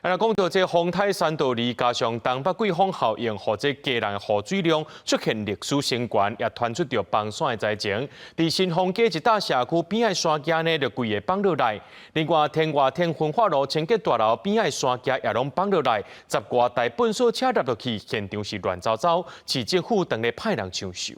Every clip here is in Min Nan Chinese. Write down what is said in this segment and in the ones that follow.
啊，講到這風颱珊多利加上東北季風效應，予這基隆雨水量出現歷史新高，也傳出著崩山的災情。佇新豐街一搭社區邊仔山墘呢，就規个崩落來。另外，天外天焚化爐清潔大樓邊仔山墘也攏崩落來，十外台糞掃車落去，現場是亂糟糟。市政府當咧派人搶修。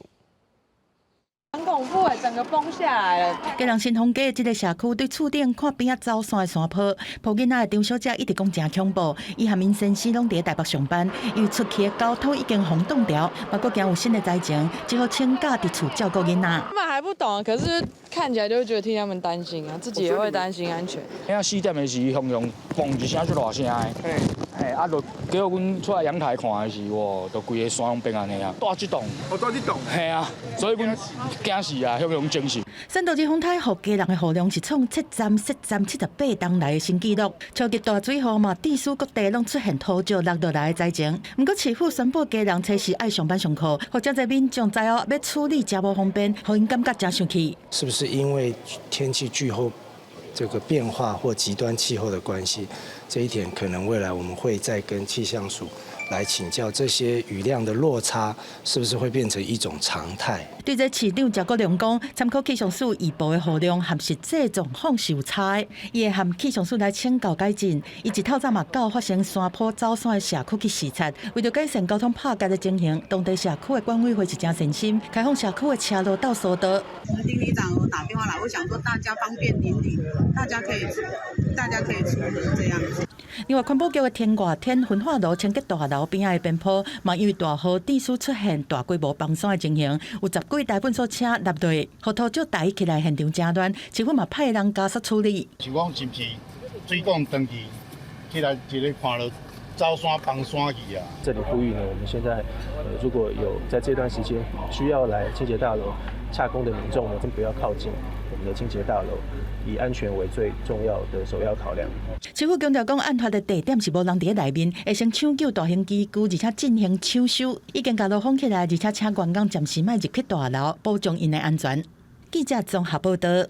很恐怖欸，整個崩下來了。基隆新豐街這个社區對厝頂看邊仔走山的山坡，抱囡仔的張小姐一直講誠恐怖。伊和𪜶先生攏佇台北上班，因為出去的交通已經封凍掉，嘛閣驚有新的災情，只好請假佇厝照顧囡仔。他們還不懂，可是看起來就會覺得替他們擔心啊，自己也會擔心安全。遐4點的時，雄雄嘣一聲足大聲的，嘿，啊，就叫阮出來陽台看的時，哇，就規个山攏變按呢啊，蹛這棟，哦，蹛這棟，嘿啊，所以阮驚死啊，雄雄精神。珊多利風颱予基隆的雨量是創7.7.78冬來的新紀錄，超級大水雨嘛，致使各地攏出現土石落落來的災情。毋過市府宣布基隆初四愛上班上課，予遮濟民眾知影欲處理誠無方便，予𪜶感覺誠生氣。是不是因為天氣氣候這個變化或極端氣候的關係？這一點可能未來我們會再跟氣象署來請教，這些雨量的落差是不是會變成一種常態？對這市長謝國樑講，參考氣象署預報的雨量和實際狀況是有差的，伊會和氣象署來請教改進。伊一透早嘛到發生山坡走山的社區去視察，為著改善交通拍結的情形，當地社區的管委會是誠善心，開放社區的車路鬥疏導。丁里長有打電話來，我想說大家方便鄰里，大家可以出門這樣子。另外，環保局的天外天焚化爐清潔大樓邊仔的邊坡，嘛因為大雨致使出現大規模崩山的情形，有十幾台糞掃車落落，予土石抬起來，現場誠亂，市府嘛派人加速處理。是講是毋是水管斷去，起來一个看著走山崩山去啊？這裡呼籲呢，我們現在如果有在這段時間需要來清潔大樓洽公的民眾呢，先不要靠近我們的清潔大樓，以安全為最重要的首要考量。市府強調講，案發的地點是無人佇內面，會先搶救大型機具，而且進行搶修，已經共路封起來，而且請員工暫時莫入去大樓，保障𪜶的安全。記者綜合報道。